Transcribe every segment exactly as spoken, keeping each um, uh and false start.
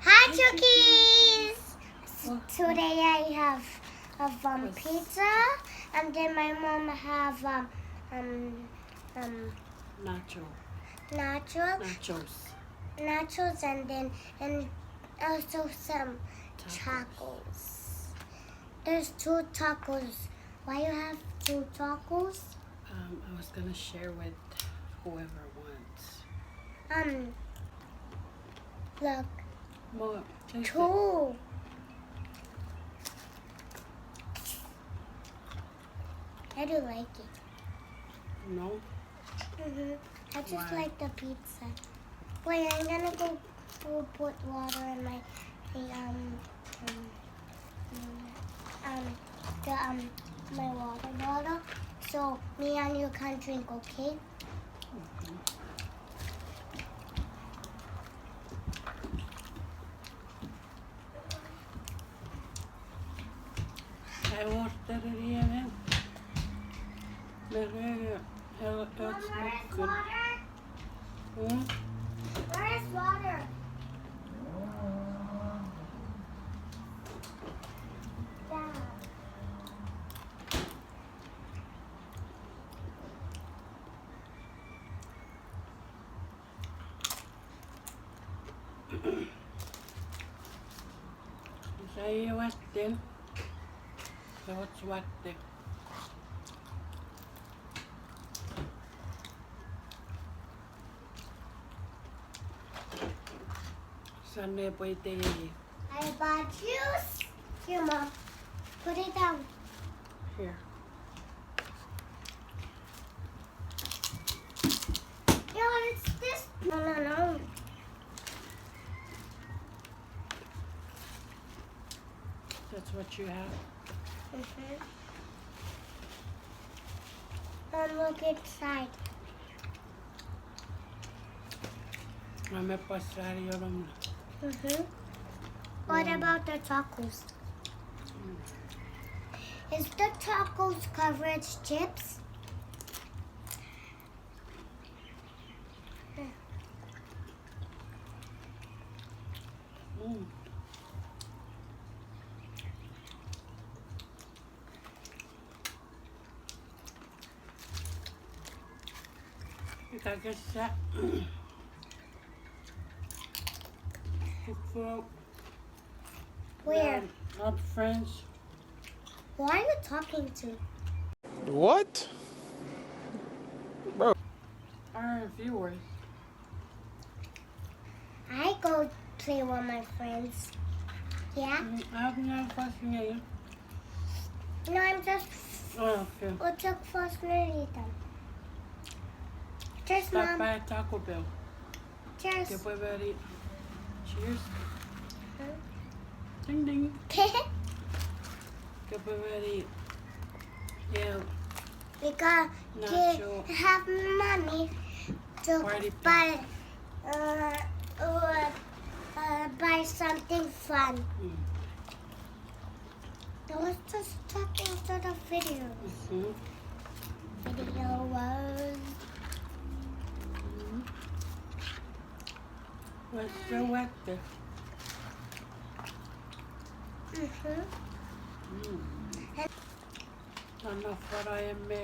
Hi, Chukies! Today I have, have um, pizza, and then my mom have um, um, um, nacho. Nachos. Nachos. Nachos, and then and also some tacos. Tacos. There's two tacos. Why you have two tacos? Um, I was gonna share with whoever wants. Um, look. More. Two. I do like it. No. Mm-hmm. I just like the pizza. Wait, I'm gonna go, go put water in my, the, um, um, um, the, um, my water bottle. So me and you can drink, okay? Ai water ien. Mom, where is water? Hmm? Where is water? Yeah. Sai watte. Sai watte. Sanne pwe itei. I bought juice. Here, Mom. Put it down. Here. Yeah, it's this. No, no, no. That's what you have? Mm-hmm. And look inside. Ame pwasari olom. Mm-hmm. What about the tacos? Is the tacos covered chips? Mm. Ika kessa. Where? Up friends. Who are you talking to? What? Bro. Our viewers. I go play with my friends. Yeah? Mm, I have no first name. No, I'm just... Oh, okay. What's your first name, Ethan? Just Stop Mom. By Taco Bell. Cheers. Kepwe mari. Cheers. Huh? Ding ding. Kepwe mari. Yeah. Because Nacho. They have money to Party buy, uh, uh, uh, buy something fun. Mm. I was just talking to the video. Mm-hmm. Video was. Mm-hmm. What's the weather? Mm-hmm. Mm. Enough for I am me.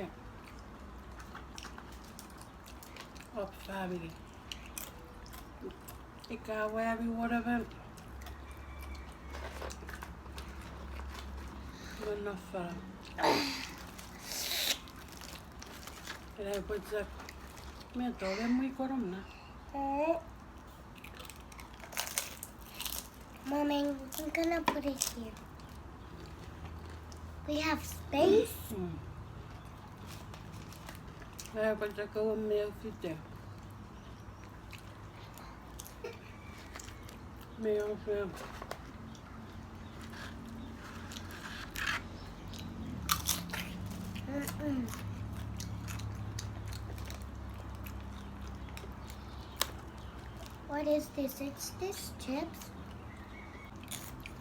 Op family. Ika wami whatever. Manafa. Ina pwetsak. Me tole mwi koromna. Eh. Mommy, I'm gonna put it here. We have space. Mm. Ina pwetsak ko me fite. Me ofe. Mm-mm. What is this? It's this chips.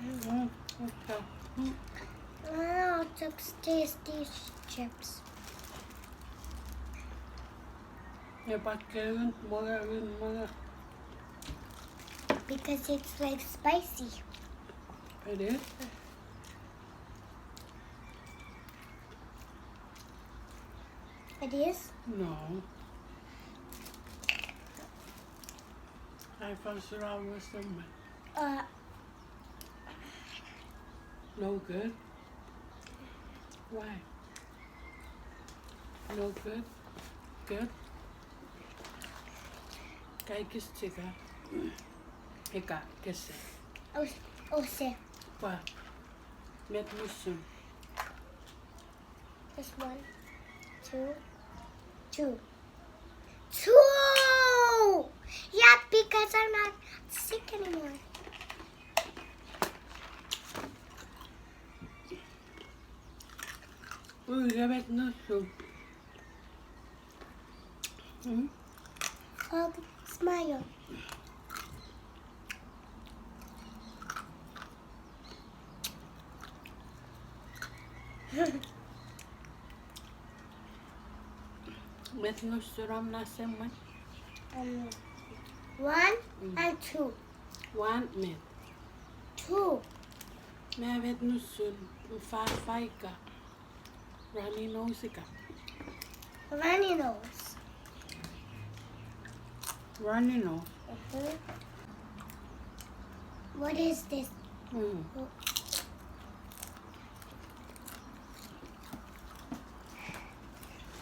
Mm, okay. Mm. Oh, chips, tasty chips. Nge pakke un, manga un, manga. Because it's, like, spicy. It is? It is? No. I found around with some. Uh. No good? Why? No good? Good? Kai kis chika. Ika, kese. Os-, ose. Pwa. Met musun. Just one, two, two. Two! Yeah, because I'm not sick anymore. Ui, ika met nusun. Mm. Hug, smile. Met nusun om na semwen? Um, one Mm. and two. One met. Two. Me met nusun fafaika. Runny nose ika. Runny nose. Runny nose. Mm-hmm. What is this? Mm.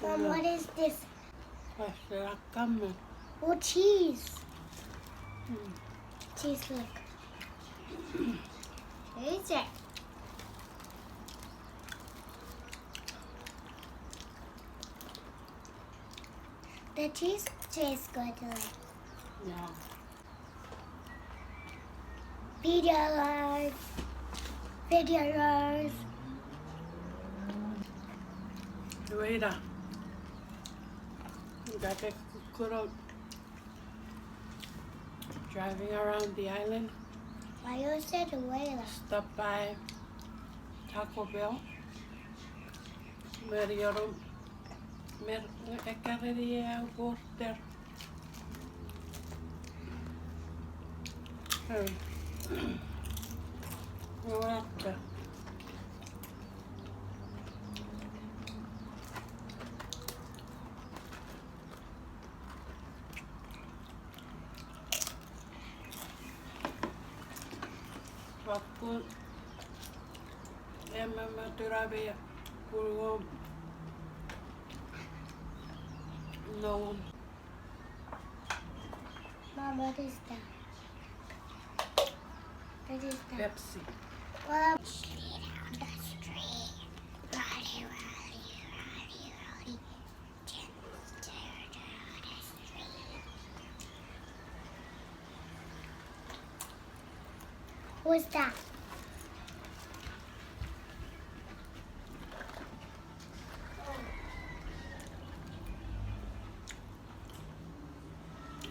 Mom, what is this? Pasta, come on. Oh, cheese. Mm. Cheese, look. Taste it. The cheese tastes good, like. Yeah. Videos. Videos. Later. Got a good old driving around the island. Why you said later? Stop by Taco Bell. Merioro, mer, ekareni eu porter. Fakkun emme me turabia pulwom. No. Mom, what is that? What is that? Pepsi. Well, down the street. Roddy, Roddy, Roddy, Roddy. What's that?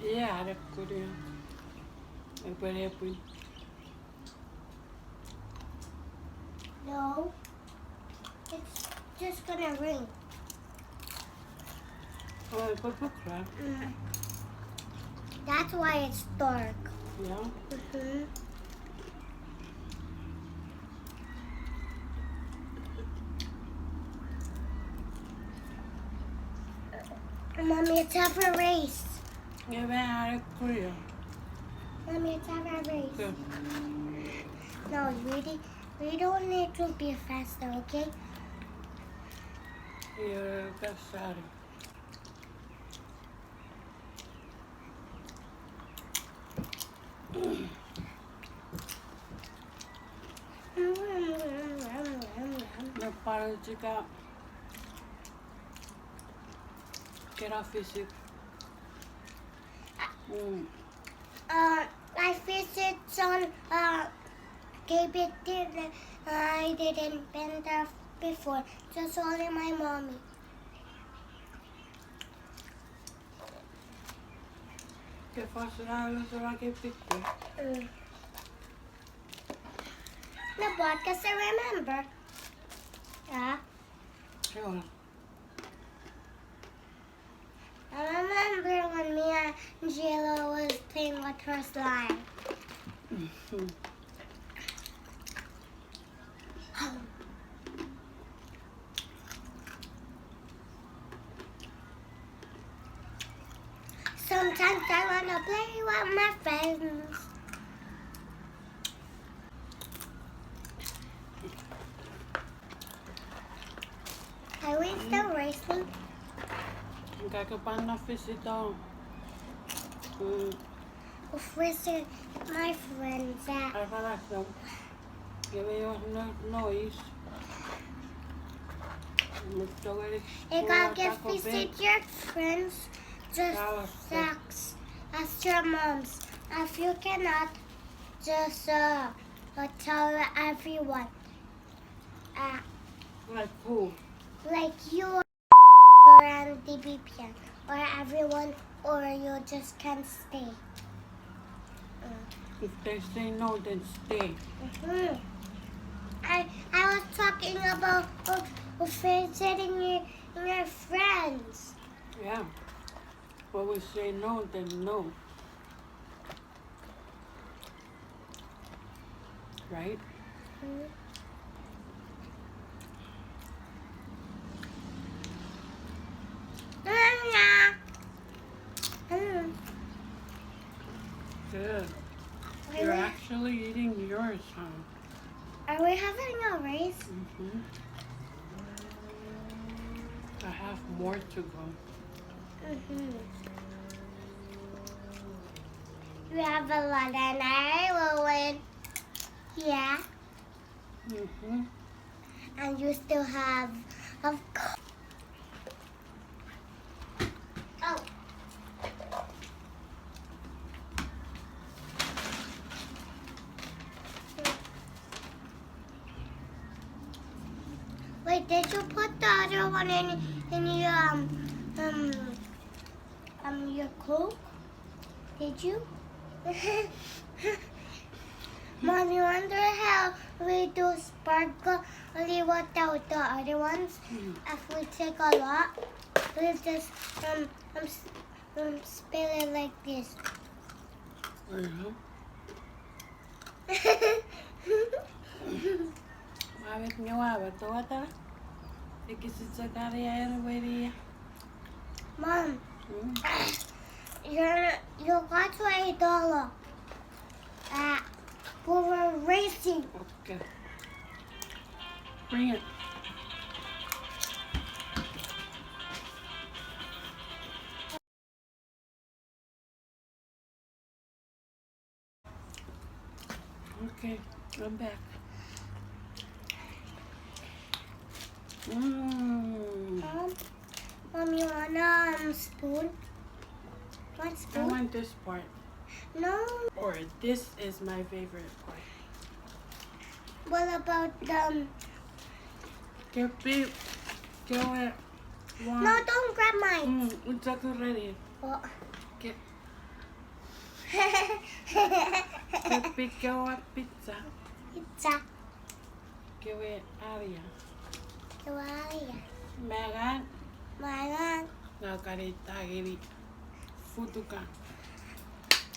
Yeah, that's good. Open, open. No. It's just gonna rain. Oh, it's a book club. Mm. That's why it's dark. Yeah. Mm-hmm. Mommy, it's time for a race. Yeah, man, I agree. Mommy, it's time for a race. Good. No, really. We don't need to be faster, okay? Yeah, that's sad. Me pwan chika kena visit. Mm. Uh, I visited some, uh, K B T, uh, I didn't been there before, just only my mommy. Ke fos na, na sora K B T. Mm. No, but 'cause I remember. Yeah. Sure. I remember when me and Angela was playing with her slime. Sometimes I wanna play with my friends. Are we still racing? Kake panna fisito. Mm. Visit my friends at. Akalasa. Give me your no-, noise. If I can visit your friends, just sucks. Ask your moms. If you cannot, just, uh, uh, tell everyone. Uh, like who? Like you. Or on the V P N, or everyone, or you just can't stay. If they say no, then stay. Mm-hmm. I, I was talking about, uh, visiting your, your friends. Yeah. Well, we say no, then no. Right? Mm. Mm. Good. You're actually eating yours, huh? Are we having a race? Mm-hmm. I have more to go. Mm-hmm. You have a lot, and I will win. Yeah. Mm-hmm. And you still have, of course. Oh. Wait, did you put the other one in, in your, um, um, um, your Coke? Did you? Mom, you wonder how we do sparkly without the other ones? Mm. If we take a lot, we just, um, um, s-, um, spill it like this. Uh-huh. Mwa met nge ua wato wata? Ekis chok are air weri. Mom, mm? You're, you got to a dollar. Uh, we were racing. Okay. Bring it. Okay, I'm back. Mm. Um, Mom, you want a, um, spoon? What spoon? I want this part. No. Or this is my favorite part. What about the, um, kepi, kewe, no, don't grab mine. Mm, it's already. Oh. Ke-, kepi kewe pizza. Pizza. Kewe aria. Kewe aria. Mangan. Mangan. Nga kan itangeni futukan.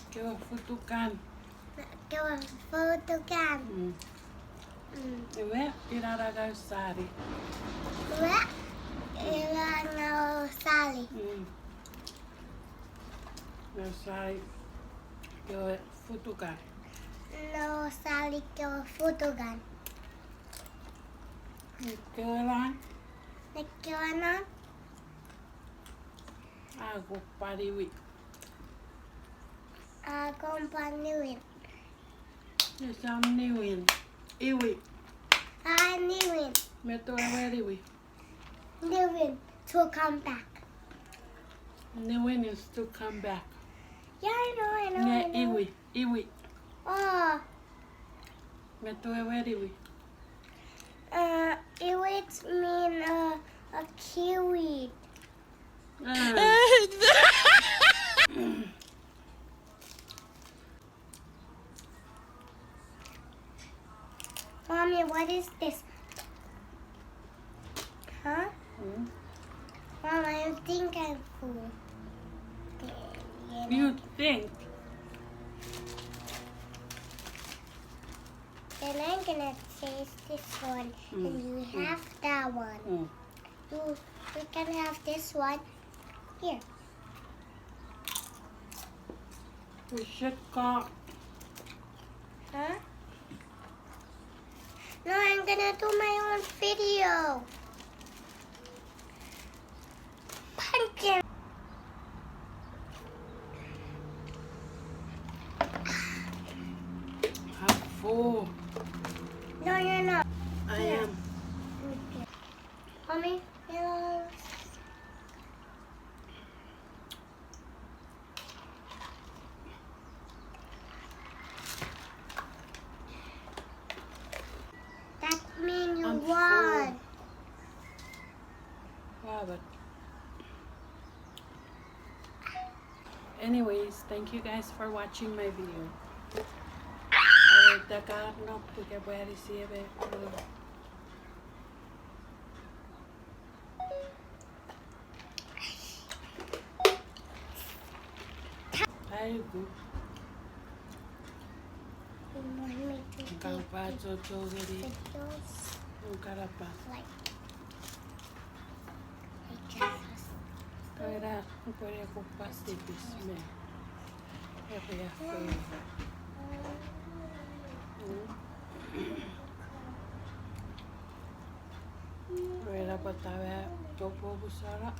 Kewe futukan. Kewe futukan. Mm. Mm. Iwe, ina na ngau sali. Iwe, ina ngau sali. Mm. Ngau sali. Kewe futukan. Ngau sali kewe futukan. Nekewe lan. Nekewe lan. Ako paniwi. Ako paniwi. Esam niwin. Iwi. A niwin. Met ewe niwi? Niwin to come back. Niwin is to come back. Yeah, I know, I know, I know. Nge iwi, iwi. Oh. Met ewe niwi? Uh, iwi mean, uh, a kiwi. Ah. Mommy, what is this? Huh? Hmm? Mom, I think I'm full. You think? And I'm gonna taste this one, and you have that one. You, we can have this one here. We should go. Huh? No, I'm gonna do my own video. Pumpkin. I'm full. No, you're not. I am. Okay. Mommy, yes. That mean you won. Wow, but anyways, thank you guys for watching my video. I will take out no pukebwari siebe. Aiku. Kapa chochogeri. Karapa. Kaira, upwere kupati pisme. Epia feu. Rela pwata we topo busara.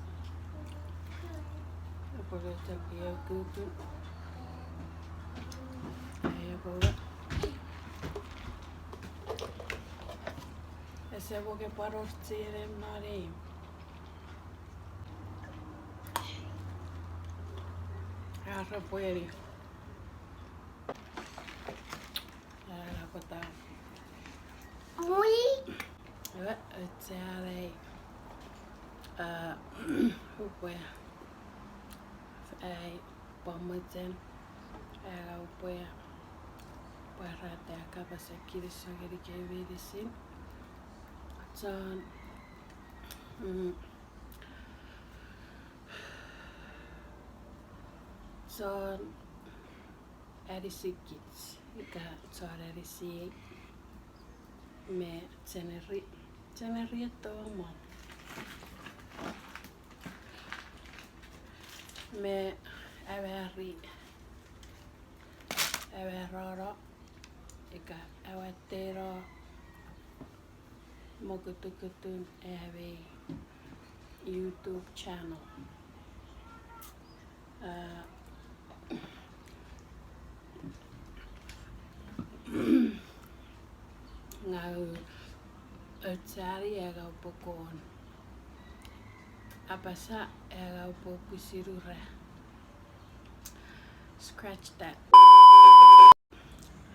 Epwe chok io kuku. Epwe we. Ese pwe ke pwan orchire mani. Ara pweri. Ara pwata. Ui. Ewe, etsarei. Uh, upwe. Ai, pwan mochen. Ai, upwe. Pwarata kapasen kinisou ngeni kemi meinisin. Chon. Mm. Chon anisikich, ika chon anisiei, me cheneri, cheneri eto mo. Me awari, awarano, ika awatteno mokutukutun ami YouTube channel. Uh, ngang ua ochari ega upwe kon apasa ega upwe pwisin ura. Scratch that.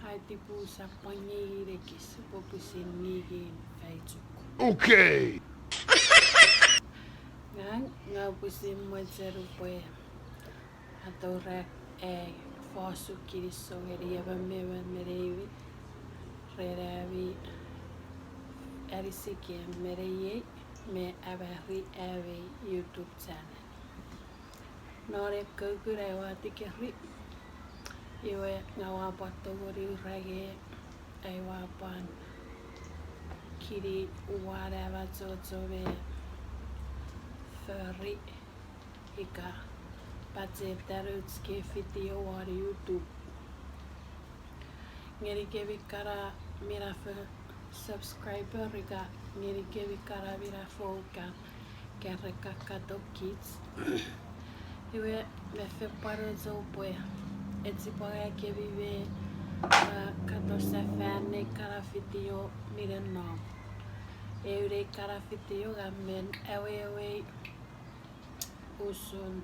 Ai tipu sapwangin ekis, upwe pwisin ningin faichuk. Okay. Ngang, ngang pwisin mochen upwe atoura ai fosun kinisou ngeni emon me emon me neimi ren ami anisikem me neiei me awari ami YouTube channel. Non ei kukkun ai ua tikeri, iwe ngang ua pwan tongeni ura nge ai ua pwan kini uwan am achocho me fori ika pacheta nouch kei video won YouTube. Ngenikemi kana minafo subscriber ika ngenikemi kana minafo ka, ka re kakato kich. Iwe, me fen pwan ochou pwe echipwang kemi me, uh, kato sefan nei kana video minen nom. Eu nei kana video ngang men awewei usun,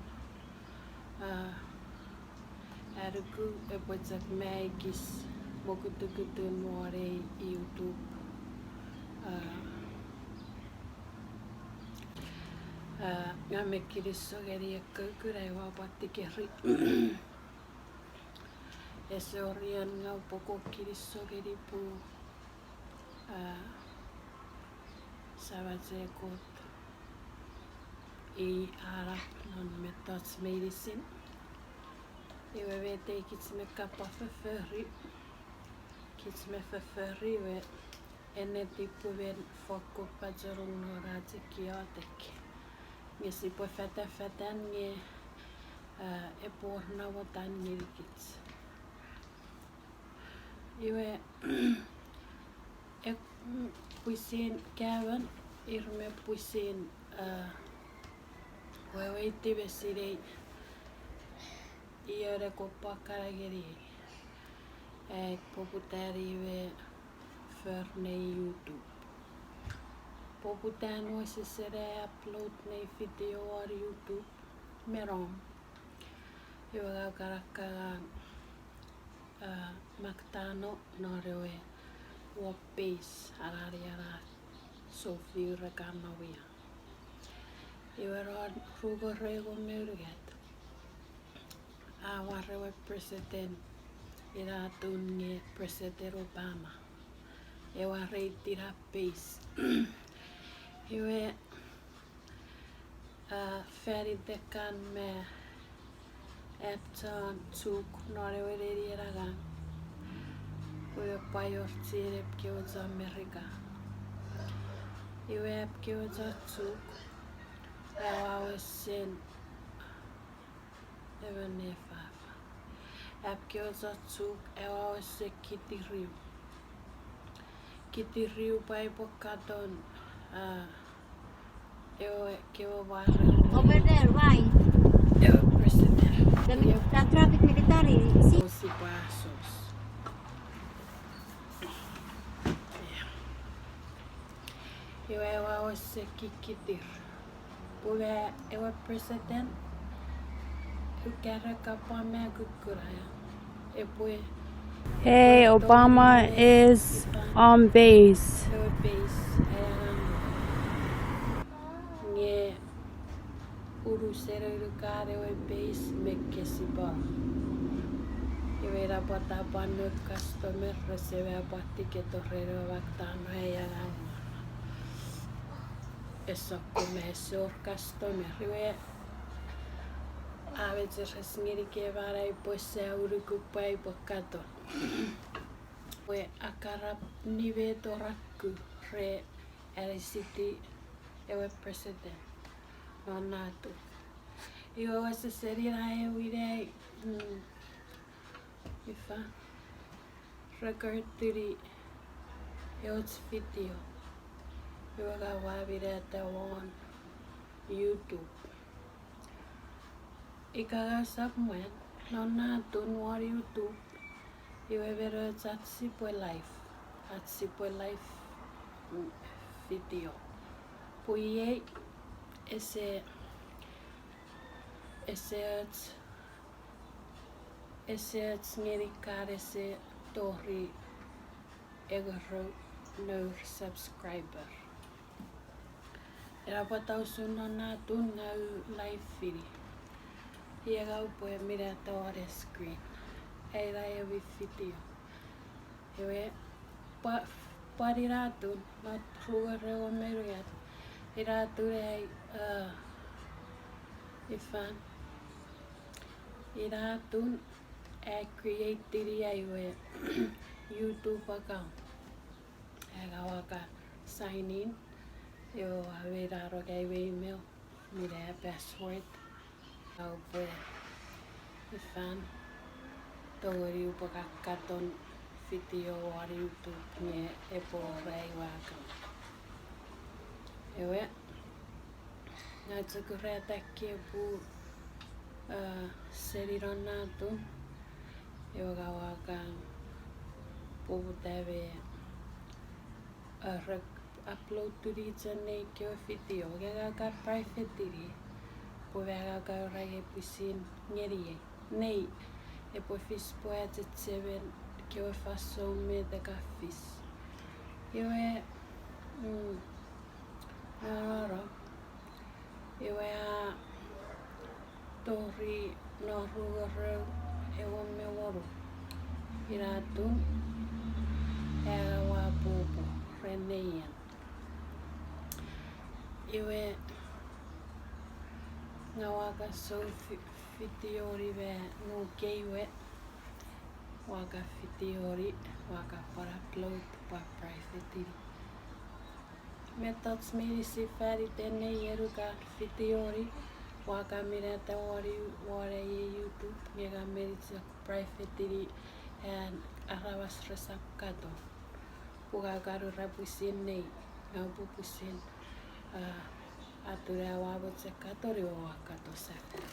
uh, anuku epwe chok maikis mokutukutun won ei YouTube. Uh, uh, ngang me kinisou ngeni ei kukkun ai ua pwan tikeri. Ese wor ion ngang upwe kon kinisou ngeni pun, uh, Samach ei Kot i a nap non mettoch meinisin. Iwe met kich mi kan pwan fofori, Kich me fofori we enetipumen fokkun pachenong non ach iotek. Nge sipwe fatafatan nge, ah, epwe wor namotan ngenikich. Iwe, ek-, pwisin kawan, ir me pwisin, ah, weweiti me sinei ion epwe pwakana ngeni ai poputan iwe for nei YouTube. Poputan wesesen ai upload nei video won YouTube me nom. Iwe ngang kan akkangang, ah, maktano non ewe web page anani ana Sophie Rekanawia. Iwe non rugo reu me unungat, a war ewe preseten, ina atun nge Preseten Obama. Ewe a rate ina page. Iwe, ah, fan itekan me ap chon Chuuk non ewe nenien angang. Iwe pwan wor chienem kewe chon Merika. Iwe ap kewe chon Chuuk, aua wesen, emon nefaf. Ap kewe chon Chuuk, aua wesen kitiriu. Kitiriu pwe aipwe katon, ah, ewe kewe war ewe, over there, why? Ewe preseten. The mi-, the traffic military, see? Sipwe asos. Iwe aua wesen kikitir. Pwe ewe preseten, ukare kapwa me kukkuna, epwe, hey, epwe Obama is on base. Ewe base, em, nge unusen unukan ewe base me kesipon. Iwe ina pwata pwan noun customer rese wor pwan tiketo ren ewe maktano ai angang. Ese wor me ese wor customer. Iwe a mecheres ngeni kewe manau pwe sia unuku pwe aipwe katon. Pwe a karap nimeto raku re anisiti ewe preseten non na atun. Iwe wesesen ina ewe inei, mm, ifa, record-ini eoch video. Iwe ngang ua minata won YouTube. Ika ngang usap mwan, non na atun won YouTube, iwe mi och ach sipwe live, ach sipwe live, mm, video. Pwe iei ese, ese och, ese och ngeni kan ese tori engerou nour subscriber. Ina pwata usun non na atun ngang u live fini. Iwe ngang upwe minata won screen. Ina ewe video. Iwe, pwa-, pwan ina atun, non rugo reu me unungat. Ina atun ai, uh, ifan. Ina atun ai create-ini ai we YouTube account. Ngang ua kan sign in, iwe ua meinano ngang ewe email, minne password, upwe ifan, tongeni upwe kakkaton video won YouTube nge epwe wor ai we account. Ewe, ngang chok ura attack-i pwe, uh, seni non na atun, ewe ngang ua kan poputa me, uh, re upload-ini chok nei kewe video, nge ngang ua kan private-ini, pwe ngang ua kan ura nge pwisin ngeniei. Nei, epwe fis pwe achechemen kewe fansoun met ka fis. Iwe, mm, nonno, iwe a tori non rugo reu engon me wonu. Ina atun, ngang ua popo ren neian. Iwe, ngang ua kan sou fi-, video-ni me nukei we. Ua ka fitioni, ua ka pwan upload, pwan private-ini. Mettoch meinisin fan iten nei enu ka fitioni, ua ka minata won, won ei YouTube, nge ka meni chok private-ini an aramas resap katon. Pun ka kan ura pwisin nei, nge pun pwisin, a, atun aua mochen katon iwe ua katon sefan.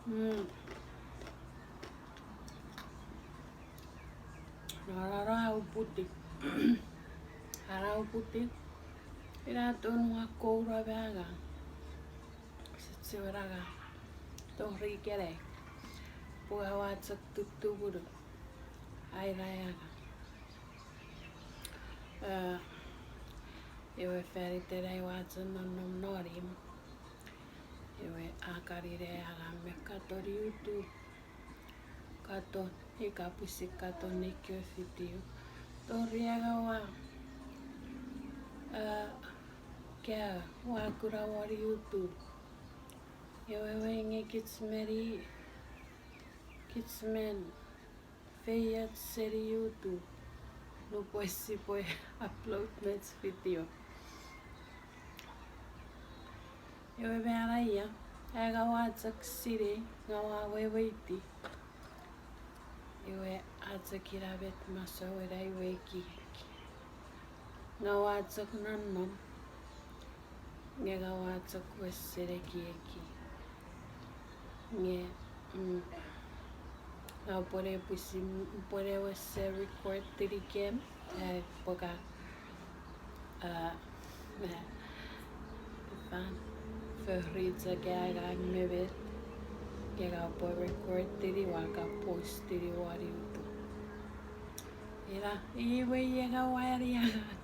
Mm. No, no, no, uputiw. Ara uputiw. Ina atun ua kouno me angang. Sise wor angang tori ikenai. Pun aua chok tutumunu ai angang. Eh, iwe fan iten ai ua chok nonnom non imw, iwe a kan ina angang me katon YouTube. Katon, ika pwisin katon nei kewe video. Tori angang ua, eh, ka, ua kuna won YouTube. Iwe, iwe nge kich meni, kich men feioch seni YouTube nupwen sipwe upload mech video. Iwe me ina ia, ngang ua chok sinei, ngang ua weweiti. Iwe a chok ina met masouen ai we ekiek. Ngang ua chok nonnom, nge ngang ua chok wesen ekieki. Nge, mm, ngang upwene pwisin, upwene wesen record-ini kem, ai pwe ka, a, me, fan, fori chok angang me met, nge ngang upwe record-ini ua ka post-ini won YouTube. Ina, iwe iei ngang ua ani angang.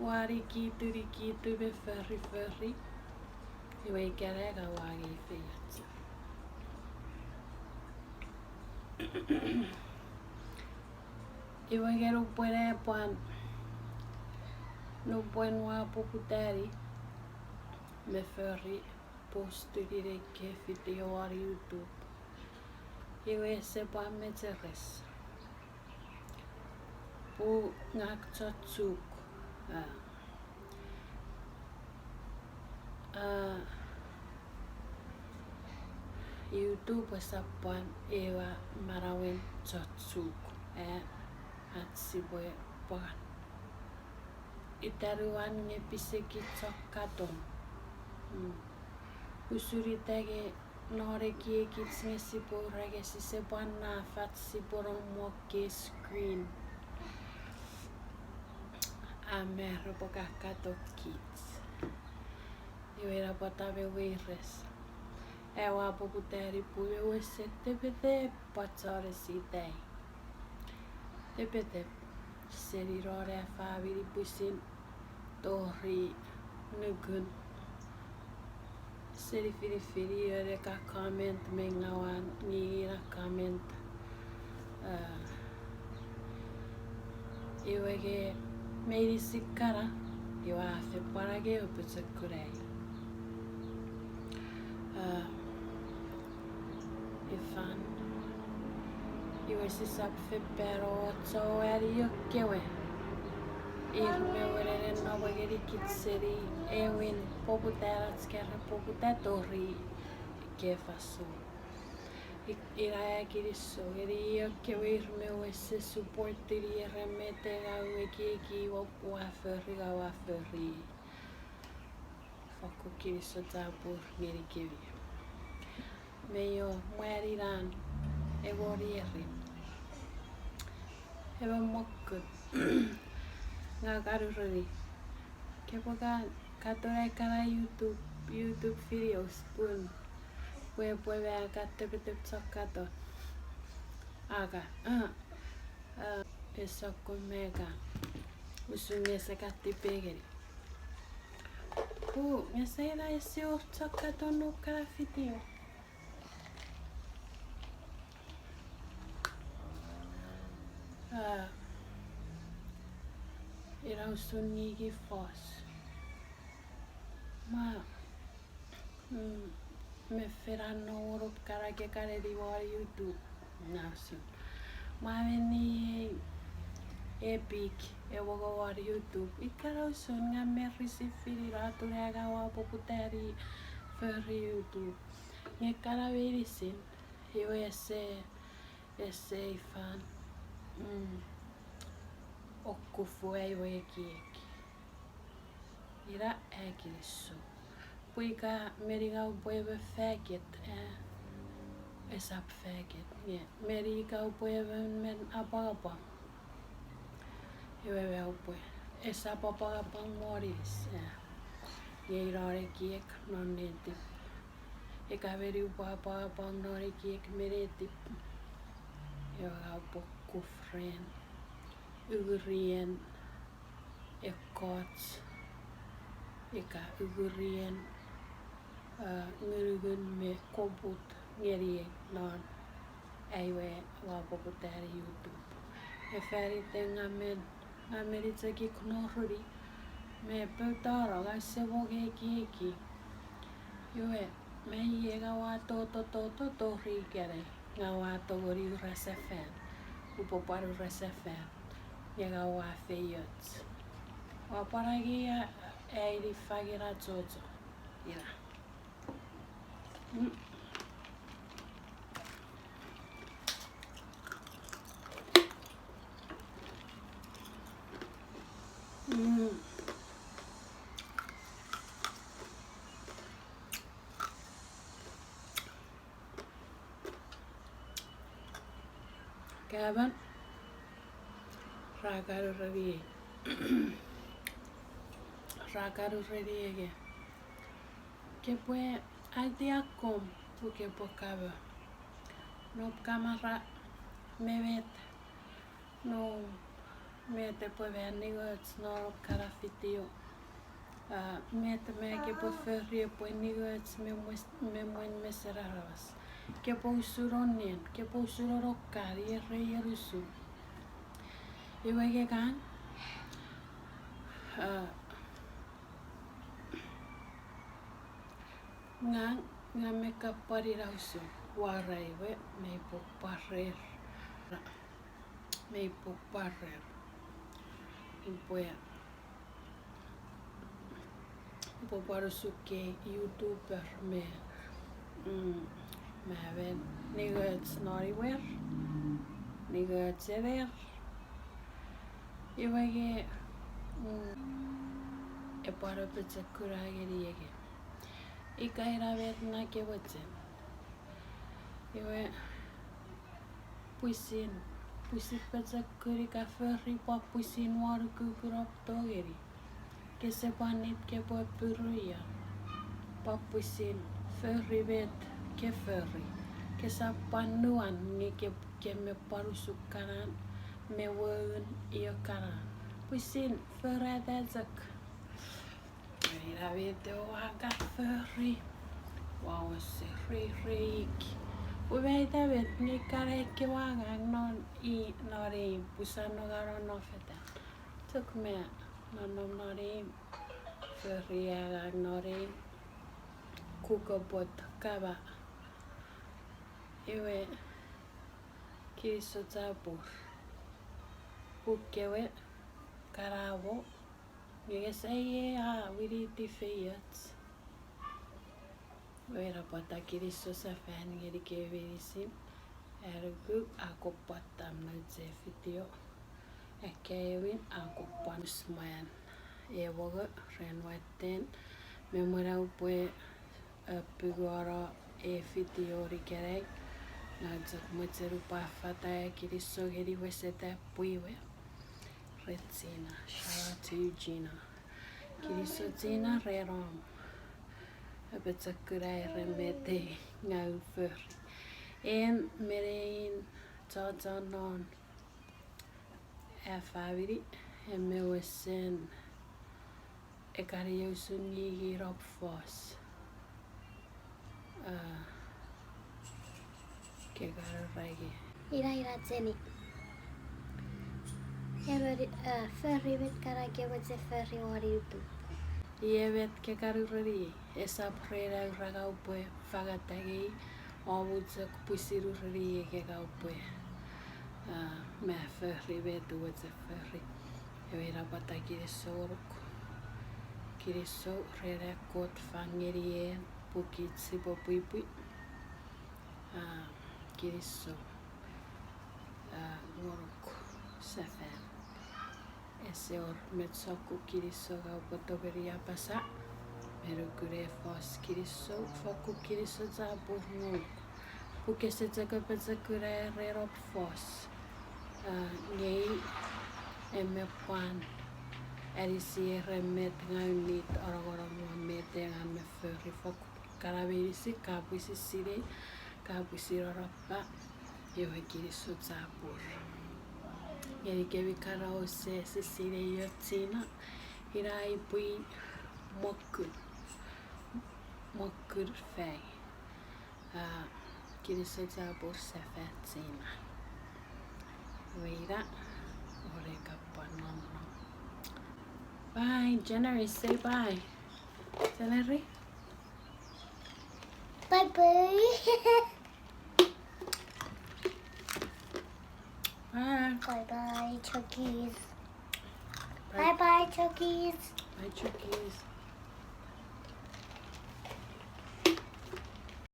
Ua nikitu, nikitu me fori, fori. Iwe ikenai ngang ua angei feioch. Iwe nge nupwen a pwan, nupwen ua poputani me fori post-ini nei kewe video won YouTube, iwe ese pwan mecheres. Pun ngang chon Chuuk, a, a, YouTube esap pwan ewe manauen chon Chuuk, a, ach sipwe pwan ita ruan nge pisekich chok katon. Mm. Usun ita nge non ekiekich nge sipwe ura nge sise pwan nafach, sipwe nom won ekkei screen. A me repwe kakato kich. Iwe ina pwata me weires. Aua poputani pun mi wesen tepetep pwan chon esitai. Tepetep seni non ai famini pwisin tori nukun seni finifini, ena ka comment me ngawan ngingina comment. A, iwe nge meinisin kana, iwe a fen pwan angei ewe pochokunan. A, ifan. Iwe sisap fen pano ocho ani io kewe. Ir me wenenen no mwe ngenikich seni ewin poputan ach kere poputa tori ekkei fansoun. Ina ai kinisou ngeni io kewe ir me wesen support-ini ren met ngang ua ekieki ua fori, ngang ua fori. Fokkun kinisou chapur ngenikemi. Me io mwan inan, ewe ierin, ewe mokkun, ngang kan ureni, kepwe kan katon ekkana YouTube, YouTube videos pun pwe epwe me kan tepetep chok katon. Aka, a, a, e sokkun me kan, usun nge ese kan tipeeu ngeni. Pun nge ese ina, ese wor chok katon noum kana video. A, ina Usun ngiki fos. Ma, mm, me fena no wonop kana ke kaneni won YouTube. Nausun. Ma meni ei Epic, ewe ko won YouTube. Ikkana usun ngang me receive-ini atun ngang ua poputani fori YouTube. Nge kana meinisin, iwe ese, ese ifan. Mm. Okkufu ai we ekiek. Ina ai kinisou. Pwe ika meni ngang upwe emon faggot, eh, esap faggot. Nge meni ika upwe emon men apwangapwang. Iwe me upwe, esap apwangapwang moninis, eh. Nge ina ekiek non netip. Ika meni upwe apwangapwang non ekiek me netip. Iwe ngang upwe kuf ren. Ugurien ekkoch, ika ugurien, eh, ngunungun me koput ngeniei non ai we ua poputani YouTube. Nge fan iten ngang men, ngang meni chok ignoreni me poutano ngang ese mo ekieki. Iwe, me iei ngang ua toto, toto, tori ikenai, ngang ua tongeni ura sefan, upwe pwan ura sefan, nge ngang ua feioch. Ua pwan angei ai niffang ina achocho. Ina. Mm. Mm. Kaman, ra kan ureniei. Ra kan ureniei. Kopwe aiti akkom pwe kopwe kamo. Nop kamo ra me met. No, met epwe fen ningoch non ekkana video. Ah, met me kopwe fori epwe ningoch me mwen, me mwen mesen aramas. Kopwe usun onnen, kopwe usun onokan, iereien usun. Iwe ngang, ah, ngang, ngang me kapwan ina usun, wara iwe, me ipwe pwarer. Me ipwe pwarer. Ipwe, ipwe pwan usun ekkei YouTuber me, mm, me fen ningoch non imwer, ningoch ener. Iwe nge, mm, epwe pwan apochokuna ngeniei. Ika ina met na ke mochen. Iwe, pwisin, pwisin pochokun ika fori pwan pwisin won ukukun op tongeni. Kese pwan nit kopwe puruia. Pwan pwisin fori met ke fori. Kesap pwan nuan nge ke, ke me pwan usun kanan, me woun io kanan. Pwisin forata chok. Ina met ua kan fori. Ua wesen reirei ik. Ua ita met nge kan ekkewe angang non i, non ei, pwisin nongonong non fetan. Chok me nonnom non ei, fori angang non ei, kuko pot kama. Iwe, kinisou chapur. Pun kewe, kanamo, nge kese iei a winiti feioch. Iwe ina pwata kinisou sefan ngenikemi meinisin. Anuku a kon pwata mnauche video. Akkaewin a kon pwan us mwan. Ewogo ren watten. Me mwen a upwe apungono ei video ikenai. Ngang chok mochen upwe affata ai kinisou ngeni weseta pwiwe. Regina, shout out to Gina. Kinisou Gina ren om apochokuna ren met ngang ua fori. En me nein chochon non ai famini, en me wesen ekkana usun ngingin op fos. Ah, ke kan rage. Ina, ina Jenny. Emon, a, fori met kana ke mochen fori won YouTube. Iei met ke kan ureni, esap ren aurangau pwe fangata ngei, omuchok pwisin ureni ika ka upwe, a, ma fori met mochen fori. Ewe ina pwata kinisou ngonuk. Kinisou ren an Kot fangeni en pwe kich sipwe pwipwi. A, kinisou, a, ngonuk sefan. Ese wor met sokkun kinisou ngang upwe tongeni apasa me nukun ei fos. Kinisou, fokkun kinisou chapur ngonuk. Pwe kese chok apochokuna ren om fos. A, ngei, en me pwan anisiei ren met ngang mi nongonong won, met ngang mi fori. Fokkun kana meinisin ka pwisin sinei, ka pwisin onopa, ewe kinisou chapur. Ngeni kemi kana ouse sinei io Gina, ina ai pwi Mokun, Mokun Fai. A, kinisou chapur sefan Gina. Iwe ina, ore kapwan nonnom. Bye, January, say bye. January? Bye bye. Bye. Bye bye, Chuckies. Bye. Bye bye, Chuckies. Bye, Chuckies.